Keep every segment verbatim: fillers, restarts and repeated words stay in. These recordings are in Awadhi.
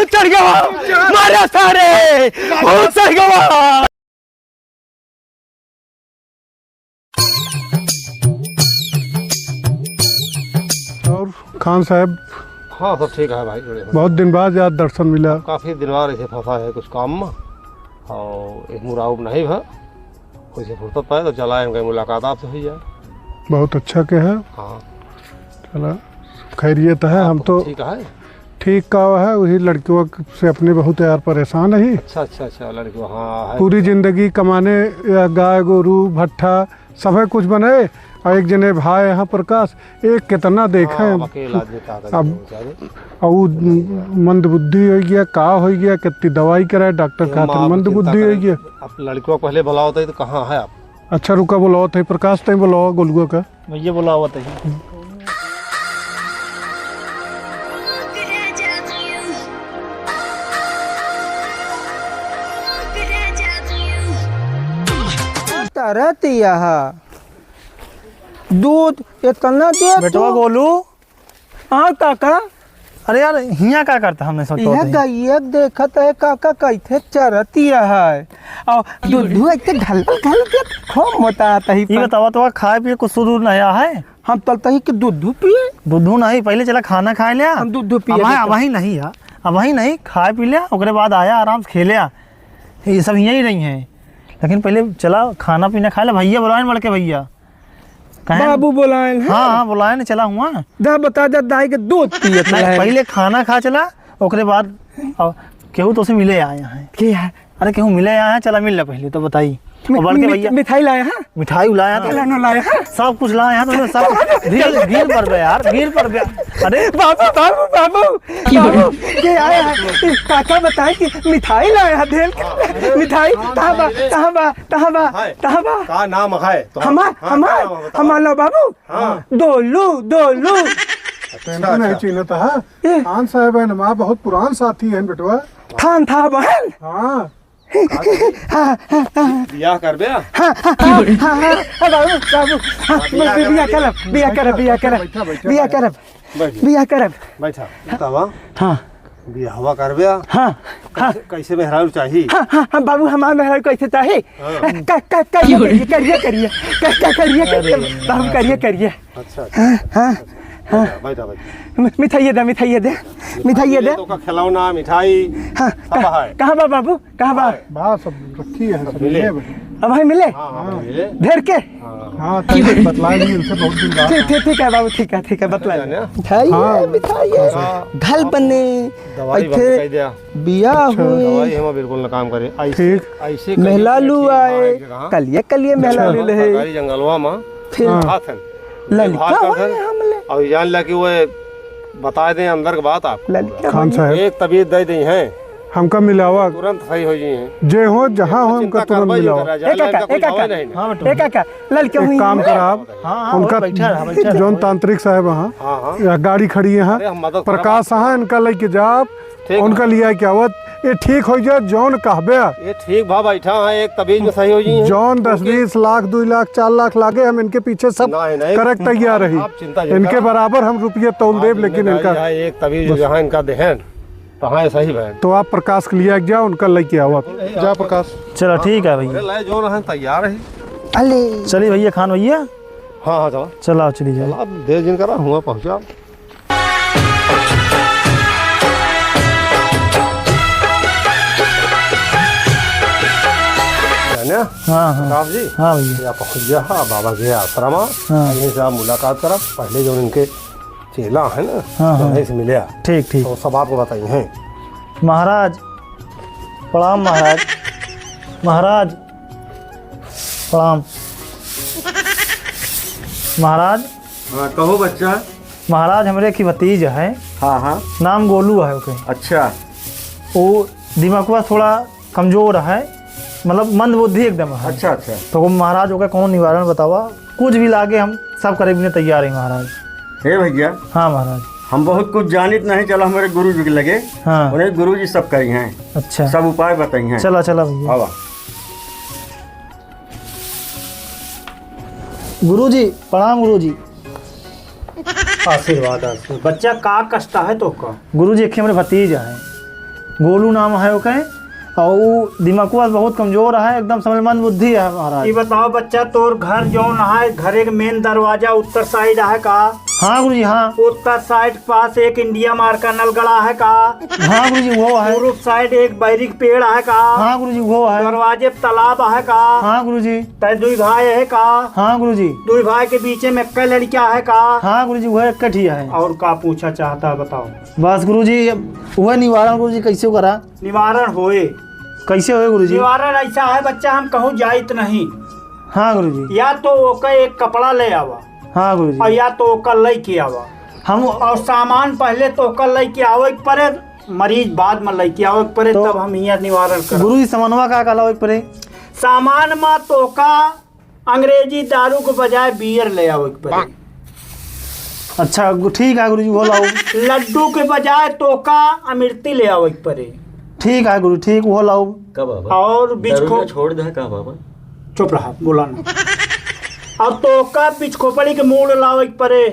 चढ़ गवा, मारा सारे, भूत चढ़ गवा। और खान साहब, हाँ, सब ठीक है भाई, बढ़िया। बहुत दिन बाद आज दर्शन मिला। काफी दिन बाद ऐसे फंसा है कुछ काम में, और एक मुराउब नहीं भा, वैसे फुर्सत पाए तो चला, इनका मुलाकात आपसे हुई जाए। बहुत अच्छा के है। हाँ। चला, खैरियत है। आप हम तो ठीक है। ठीक का है, वही लड़कियों से अपने बहुत यार परेशान है। अच्छा, अच्छा, अच्छा, लड़कियों, हाँ, है। पूरी जिंदगी कमाने या गाय गोरू भट्ठा सभे कुछ बने, और एक जने भाई यहाँ प्रकाश, एक कितना देखे हाँ, हम। अब अकेला आदमी का करे अब बेचारे। और वो मंदबुद्धि हो गया, का हो गया, कितनी दवाई कराए, डॉक्टर ये खातिर माँ अब चिंता मंदबुद्धि हो करे। गया। अब लड़कियों को पहले बुलाओ तो, तो कहाँ है आप? अच्छा, रुका, बुलाओ थे प्रकाश, तई बुलाओ गोलुआ का। भैया बुलाओ तई। तरत यह दूध इतना दे बेटवा तू। गोलू। हाँ काका। अरे यार, हियाँ का करता हमने सब यह तोते? गइया देखत है काका, कैसे चरतिया है। और दूधू ऐसे घल घल के खूब मोटा आता ही ये पर। बतावा, तो खाए पिए कुछ सुधू नहीं है? हम तलता ही कि दूधू पिए। दूधू नहीं, पहले चला खाना खाए लिया। हम दूधू पिए अब लेते। अबही नहीं है, अबही नहीं, खाए पी लिया, ओकरे बाद आया आराम से खेले। ये सब यहीं रही हैं, लेकिन पहले चला खाना पीना खाए ला। भैया बुलाए, बड़के भैया। कहें? बाबू बुलाए हैं। हाँ, हाँ, बुलाए ना, चला हुआ। दा बता जा, दाई के दूध पिए नहीं, पहले खाना खा चला, ओकरे बाद, और केहू तो से मिले आए हैं। के है? अरे, केहू मिले आए हैं, चला मिल ले पहले, तो बताई। मि-, और बड़के मि-, भैया मिठाई लाए हैं? मिठाई लाया था। लानो लाया है? सब कुछ लाया है, तो सब गिर, गिर पर बे यार, गिर पर बे। अरे बाबू, बाबू, बाबू, बाबू, के आया है? काका बताए कि मिठाई लाया है, ढेर के मिठाई। कहाँ बा, कहाँ बा, कहाँ बा, हाय। कहाँ बा? का नाम है? तो हमार, हाँ, हमार, का नाम है? बताओ। हमार लो बाबू। हाँ। दोलू, दोलू। अच्छा, नहीं अच्छा। चिन्हत है। ए। खान साहब है ना, बहुत पुरान साथी है बेटवा। खान था बहन। हाँ। हाँ, हाँ, हाँ। बियाह करबे? हाँ, हाँ, हाँ, हाँ, हाँ, हाँ, बाबू, बाबू, हाँ, हाँ, बियाह बि-, बियाह करब। करब, बियाह करब, बियाह करब, बैठा, बैठा, बियाह बैठा। करब, बैठ। बियाह करब। बैठा। बतावा। हाँ। बियाहवा करबे? हाँ, हाँ। कैसे, कैसे मेहरारू चाही? हाँ, हाँ, हाँ, बाबू, हमार मेहरारू कैसे चाही? हाँ। क-, क-, करिया, करिया, करिया, करिया। क-, क-, करिया, करिया, अरे, बाबू, करिया, करिया। अच्छा, अच्छा। हाँ, हाँ, हाँ। बैठा, बैठा। मि-, मिठाइये दे, मिठाइये दे, मिठाइये दे। तो का खिलौना, मिठाई, हाँ, सब कहाँ, है। कहाँ बा बाबू? कहाँ बा? बा, सब रखी है, सब मिले। मिले बा। अब भाई मिले? हाँ, हाँ, मिले। ढेर के? हाँ। हाँ, तनी बतला ली इनसे बहुत दिन बाद। ठीक, ठीक, ठीक है बाबू, ठीक है, ठीक है, बतला ली। जाने? मिठाई हाँ। है, मिठाई है। हाँ। ढल बने, दवाई बंद कर दिया। बियाह अच्छा। हुई। दवाई हम बिल्कुल ना काम करे। ऐसे, ठीक। ऐसे मेहलालू आए, कलिए, कलिए मेहलालू अच्छा। ले। सरकारी जंगलवा में फिर हाँ। हाथ है। लड़का भाग होए करते हैं। हमले। और जान ला कि वो बता दें अंदर की बात आप। लड़का खान भाई। साहब। एक तबीयत दे दी है। हमका मिलावा। तुरंत सही हो जाइए। जे हो, जहाँ हो, हमका चिंता तुरंत करवाइए मिलावा। जरा, ए काका, जान ला ए कोई काका। दवाई नहीं। हाँ, बेटा। ए काका, लड़का एक हुई काम है। करा आप, हाँ, हाँ, उनका बैठा रहा, बैठा रहा। जौन तांत्रिक साहब हैं, हाँ, हाँ। या गाड़ी खड़ी है, हाँ। अरे, हम मदद करब। प्रकाश है, इनका लेके जा आप। ठीक उनका है। लिया के आवत, ये ठीक हो जाए, जौन कहबे। ये ठीक भा बैठा है, एक तबीज में सही हो जाइए। जौन दस ओके। बीस लाख, दो लाख, चार लाख लागे, हम इनके पीछे सब नहीं, नहीं। करे के तैयार रही। आप चिंता जिन इनके करा। बराबर हम रुपये तौल आप देब, लेकिन जिम्मेदारी इनका है, एक तबीज बस। जहाँ इनका देहन, तहाँ सही बहन। तो आप प्रकाश के लिए जाओ, उनका लेके आओ आप। जा प्रकाश। चलो, ठीक है भैया। अरे, लाए जो रहे, तैयार है। अले। चलिए भैया, खान भैया। हाँ, हाँ, चलो। चलो, चलिए। चलो, आप देर जिन करा, हुआ पहुँचा। जाने? हाँ, हाँ। प्रकाश जी, हाँ भैया। ये आप पहुँच गया, हाँ, बाबा के आश्रम, हाँ। यहीं से आप मुलाकात करब, पहले जो इनके चेला है ना, हाँ, हाँ। वहीं से मिले। ठीक, ठीक। तो सब आपको बताई हैं। महाराज, प्रणाम महाराज। महाराज, प्रणाम। महाराज। हाँ, कहो बच्चा। महाराज, हमरे की भतीज है। हाँ, हाँ। नाम गोलू है ओके। अच्छा। वो दिमागवा थोड़ा कमजोर है, मतलब मंद बुद्धि एकदम है। अच्छा, अच्छा। तो वो महाराज ओके कौन निवारण बतावा, कुछ भी लागे हम सब करे बिना तैयार है महाराज। हे भैया। हाँ महाराज। हम बहुत कुछ जानित नहीं, चला हमारे गुरु जी के लगे। हाँ। उन्हें गुरु जी सब करी हैं। अच्छा। सब उपाय बताई हैं। चला, चला भैया। आवा। गुरुजी, प्रणाम गुरुजी। आशीर्वाद, आशीर्वाद। बच्चा, का कष्ट है तोका? गुरुजी, एक हमरे भतीजा है, गोलू नाम है ओके, और ऊ दिमागवा बहुत कमजोर है, एकदम समझ मंद बुद्धि है महाराज। ये बताओ बच्चा, तोर घर जौन है, घरे के मेन दरवाजा उत्तर साइड है का? हाँ गुरुजी, हाँ। उत्तर साइड पास एक इंडिया मार्का नल गड़ा है का? हाँ गुरुजी, वो है। पूरब साइड एक बैरी के पेड़ है का? हाँ गुरुजी, वो है। दरवाजे पे तालाब है का? हाँ गुरुजी। तै दुई भाई है का? हाँ गुरुजी। दुई भाई के बीचे में एक लड़का है का? हाँ गुरुजी, वो एक ही है। और का पूछा चाहता है, बताओ। बस गुरुजी, अब वह निवारण गुरुजी कैसे करा? निवारण होए। कैसे होए गुरुजी? निवारण ऐसा है बच्चा, हम कहूँ जाइत नहीं। हाँ गुरुजी। या तो ओका एक कपड़ा ले आवा, हाँ गुरुजी। और या तो ओका लेके आवा। हम और सामान पहले तो ओका लेके आवे के पड़े, मरीज बाद में लेके आवे के पड़े, तो तब हम यहाँ निवारण करब। गुरुजी, सामानवा का का लावे के पड़े? सामान में तोका अंग्रेजी दारू के बजाय बियर ले आवे के पड़े। अच्छा, गु-, ठीक है गुरुजी, वो लाओ। लड्डू के बजाय तोका अमृति ले आवे के पड़े। ठीक है गुरु, ठीक, वो लाओ। का बाबा? और बीच दारू खो- ना छोड़ दे का बाबा? चुप रहा, बोला ना। अब तोका बिचखोपड़ी के मूड़ लावे के पड़े।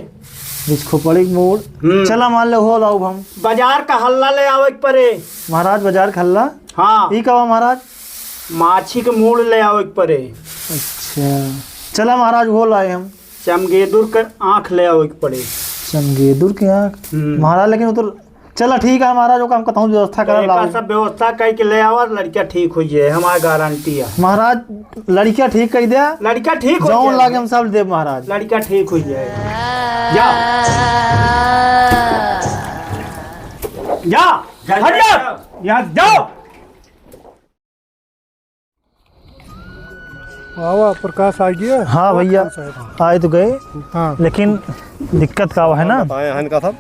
बिचखोपड़ी के मूड़? हम्म। चला, मान ले, हो लाओ हम। बाजार का हल्ला ले आवे के पड़े। महाराज, बाजार का हल्ला? हाँ। ई का बा महाराज? माछी के मूड़ ले आवे के पड़े। अच्छा, चला महाराज, वो लाए हम। चमगेदुर के आँख ले आवे के पड़े। चमगेदुर के आँख? हम्म। महाराज, लेकिन वो तो, चला ठीक है महाराज, ओका हम कतहूँ व्यवस्था करा एका लाओ। सब व्यवस्था कइ के ले आवा, लड़का ठीक होइ जाए, हमार गारंटी है। महाराज, लड़का ठीक कइ द्या। लड़का ठीक होइ जौन जाए। लागे हम सब देब महाराज। लड़का ठीक होइ जाए। जा। जा। जा, हट जा। जा। यहाँ जाओ। वाह, वाह, प्रकाश आ गया। हाँ भैया, प्रकाश आए। आए तो गए, हाँ। लेकिन दिक्कत का है ना, बताए हन का था?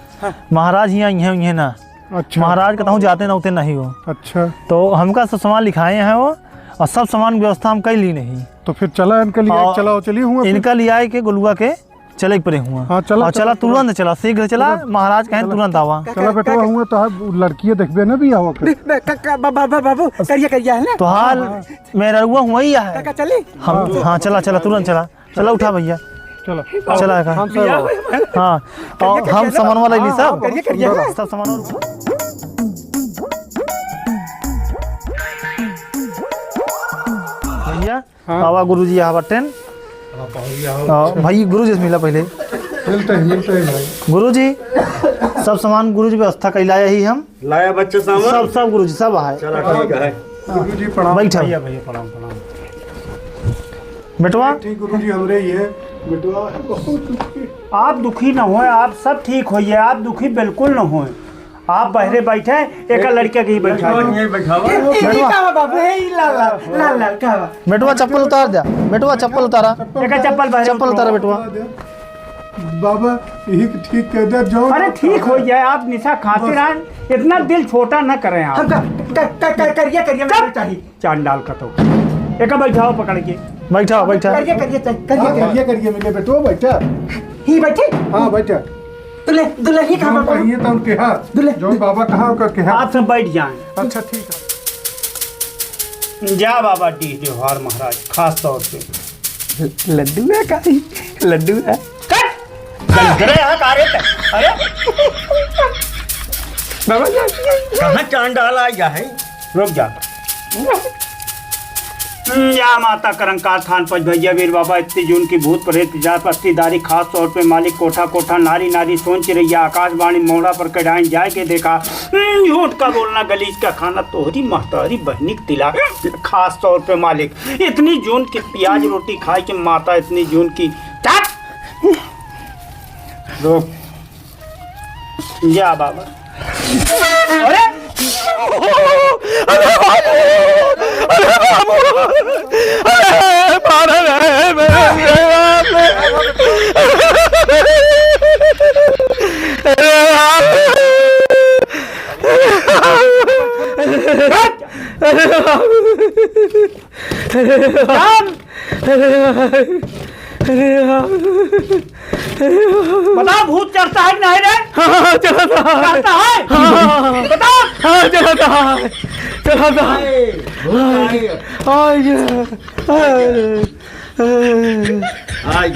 महाराज हियाँ, इहे, इहे ना। अच्छा। महाराज कतहूँ जाते ना उते नहीं हो। अच्छा। तो हमका सब सामान लिखाए हैं वो, और सब सामान व्यवस्था हम कइ ली नहीं। तो फिर चला इनके लिए, और चला, चलिए हुआ फिर। इनका लियाए के गोलुआ के चले के परे हुआ। हाँ, चला, और चला, चला, तुरंत चला, शीघ्र चला, तुरंत। महाराज कहें चला। तुरंत आवा। चला बेटवा, हुआ तो है, लड़कियाँ देखबे ना भी आवा के। बे-, बे-, का-, का-, बा-, बा-, बा-, बाबू, करिया, करिया है ना? तो हाल हाँ, हाँ। मेहररुआ हुआ ही है। काका चली? हम, हाँ, चला, चला, तुरंत चला। चला, उठा भैया। चला। चला का? हम सब आवा। हाँ, करिया, और करिया हम ना? सामान वाला ही हाँ, सब। हाँ, करिया, करिया। सब सामान वाला। भैया, हाँ। आवा गुरुजी, आवा टेन। हाँ, पहुँच गया हो। हाँ, भाई, गुरुजी से मिला पहले। मिलते हैं, मिलते हैं भाई। गुरुजी, सब सामान गुरुजी व्यवस्था कइ लाया ही हम। लाया बच्चा सामान? सब, सब गुरुजी, सब है। चला, ठीक है। गुरुजी, प्रणाम। बैठा। भैया, भैया, प्रणाम, प्रणाम। बेटवा। ठीक, गुरुजी, हमरे ही है। बेटवा, बहुत दुखी। आप दुखी न होए, आप सब ठीक होइए, आप दुखी बिल्कुल न होए। आप बहरे बैठे, एक लड़के के ही बैठा दो। यहीं बैठावा। ए, ए, ए, का बा बाबू? ए, ई ला, ला, ला, ला, का बा? बेटवा, चप्पल उतार दे। बेटवा, चप्पल उतारा। एक चप्पल बहरे चप्पल उतारा, उतारो। बेटवा। बाबा, यही ठीक कह दे, जो अरे, ठीक हो जाए, आप निशा खाते बस। रहें, इतना दिल छोटा न करें आप। हम का, क-, क-, क-, करिया, करिया में चुप! चाहिए। चांडाल का तो। एका बैठाओ पकड़ के। बैठाओ, बैठाओ। करिए, करिए, चल, करिए, हाँ, करिए। करिए, करिए, मिले बेटो, बैठा। ही बैठे? हाँ, बैठा। दुल्हे-, दुल्हन ही कहाँ जौन पर? कहिए तो उनके हाथ। दुल्हे-, जौन बाबा कहाँ ओकर के हाथ। आप सब बैठ जाएं। अच्छा, ठीक है। जा बाबा डीह देवहार महाराज, खास तौर पे। लड्डू है का? लड्डू है? कट! गंदरे है का रे? अरे? बाबा जी। कहाँ चांडाल आ गया है? रुक जा। हम्म, या माता करंकाल थान पच भैया वीर बाबा, इतनी जून की भूत प्रेत जात पस्तीदारी, खास तौर पे मालिक कोठा कोठा, नारी नारी सोच रही है, आकाशवाणी मोड़ा पर कढ़ाई जाए के देखा। हम्म, झूठ का बोलना, गलीज का खाना, तोहरी महतारी बहनी के तिला, खास तौर पे मालिक। इतनी जून की प्याज रोटी खाए के माता, इतनी जून की। चट! रुक। जा बाबा। अरे! अरे बाबू! अरे बाबू! अरे मार रे, मेरे बाप रे! अरे बाबू! अरे बाबू! अरे बाबू! अरे यार! अरे यार! अरे यार! बताओ, भूत चढ़ता है कि नहीं रे? हाँ, हाँ, चढ़ता है। चढ़ता है? हाँ, हाँ, हाँ। बताओ। हाँ, चढ़ता है। चढ़ता है। आए, भूत आए। आए, आए, आए। आए।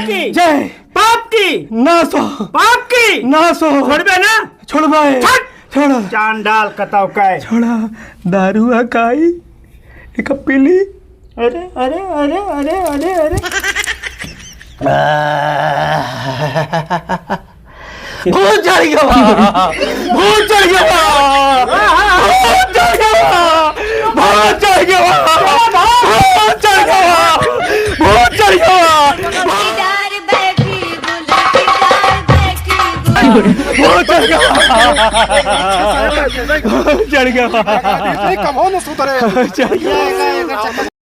की? जय। पाप की? नाश हो। पाप की? नाश हो। छोड़बे ना? छोड़बे। छट। छोड़ा। चांडाल कतौ कै। छोड़ा, दारू आ काई, एक पी ली। अरे, अरे, अरे, अरे, अरे, अरे। भूत चढ़ गया बा! भूत चढ़ गया बा! भूत चढ़ गया बा! भूत चढ़ गया बा! भूत चढ़ गया बा! भूत चढ़ गया बा! भूत चढ़ गया बा! भूत चढ़ गया बा! नहीं, कब हो न सुधरे। चढ़ गया बा!